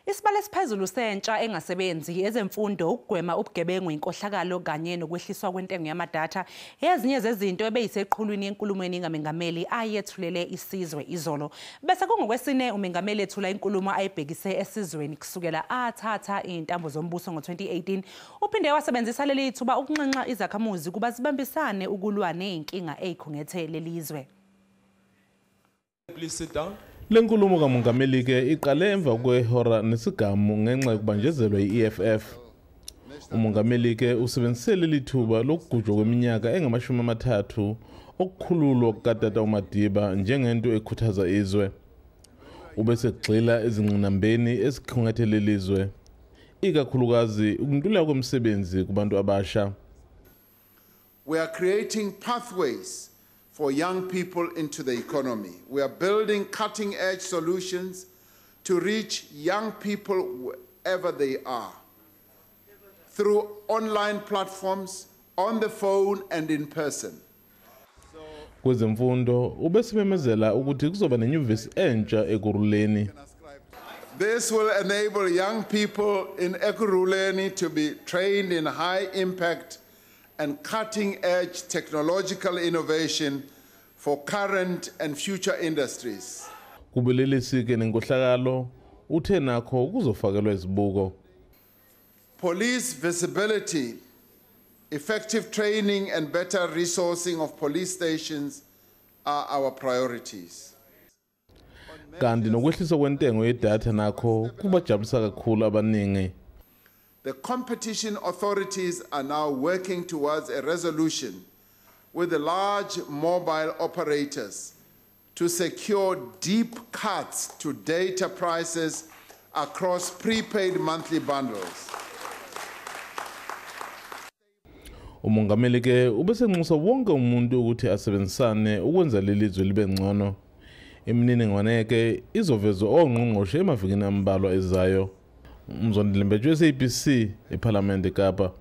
Isibalo esiphezulu sentsha engasebenzi, ezemfundo, ukugwema ubugebengu, inkohlakalo kanye nokwehliswa kwentengo yamadatha ezinye zezinto ebeyiseqhulwini enkulumweni kaMengameli ayethulele isizwe izolo. Bese kungokwesine uMengameli ethula inkulumo ayibhekise esizweni kusukela athatha intambo zombuso ngo-2018. Uphinde wasebenzisa leli thuba ukunxenxa izakhamuzi kuba zibambisane ukulwa nezinkinga ezikhungethe lelizwe. Please sit down. Le nkulumo kaMongameli ke iqale emva kwehora nesigamu ngenxa yokubanjezelwa yi-EFF. Umongameli ke usebenzise leli thuba lokugujwa kweminyaka engamashumi 30 okukhululwa kukatata uMadiba njengento ekhuthaza izwe. Ubesegxila ezingqinambeni ezikhungethe lelizwe, ikakhulukazi ukuntuleka kwemisebenzi kubantu abasha. We are creating pathways for young people into the economy. We are building cutting-edge solutions to reach young people wherever they are, through online platforms, on the phone and in person. Kwezemfundo ubesimemezela ukuthi kuzoba nenyuvesi entsha Ekurhuleni. This will enable young people in Ekurhuleni to be trained in high impact and cutting-edge technological innovation for current and future industries. Kubulelesi ke nenkohlakalo uthe nakho kuzofakelwa izibuko. Police visibility, effective training and better resourcing of police stations are our priorities. Kanti nokwehliswa kwentengo yedatha nakho kubajabulisa kakhulu abaningi. The competition authorities are now working towards a resolution with the large mobile operators to secure deep cuts to data prices across prepaid monthly bundles. Umongameli ke ubesenxusa wonke umuntu ukuthi asebenzisane ukwenza leli zwe libe ngcono. Imininingwane ke izovezwa ongqongqoshe emavikini ambalwa ezayo. Mzondile Mbethu, SABC, eParliament eKapa.